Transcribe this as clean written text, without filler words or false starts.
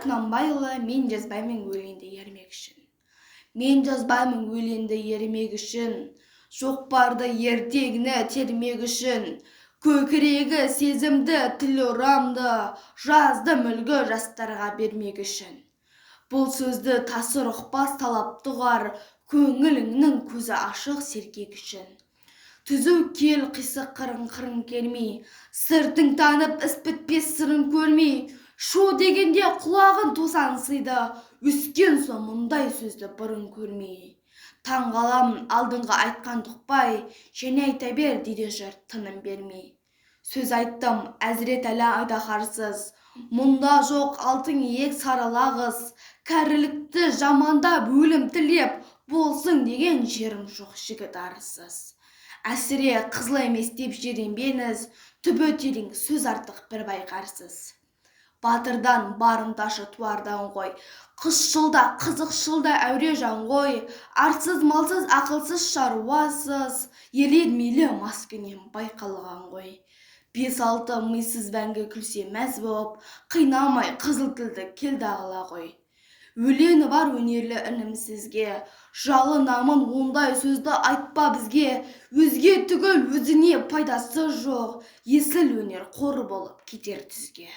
Құнанбайұлы, «Мен жазбаймын өлеңді ермек үшін». Мен жазбаймын өлеңді ермек үшін, жоқ барды ертегіні термек үшін. Көкірегі сезімді, тіл ұрамды, жаздым үлгі жастарға бермек үшін. Бұл сөзді тасыр ұқпас талапты ұғар, көңіліңнің көзі ашық сергек үшін. Түзу кел қисық қырын қырын келмей, сыртың танып іс бітпес сырын көрмей. Шу дегенде құлағын тосаңсиды, өскен соң мұндай сөзді бұрын көрмей. Таң қаламын алдыңғы айтқан ұқпай, және айта бер дейді жұрт тыным бермей. Сөз айттым Әзірет Әлі айдаһарсыз, мұнда жоқ алтын иек сары лағыз. Кәрілікті жамандап өлім тілеп, болсын деген жерім жоқ жігіт арсыз. Әсіре қызыл емес деп жиренбеңіз, түбі терең сөз артық бір байқарсыз. Батырдан барымташы туардан ғой, қысшыл да, қызықшыл да әуре жан ғой. Арсыз, малсыз, ақылсыз, шаруасыз, ерлер мейлі маскүнем байқалған ғой. Бес-алты мисыз мәңгі күлсе мәз боп, қинамай қызыл тілді кел дағыла ғой. Өлеңі бар өнерлі інім сізге, жалынамын, ондай сөзді айтпа бізге. Өзге түгіл, өзіне пайдасы жоқ, есіл өнер қор болып кетер түзге.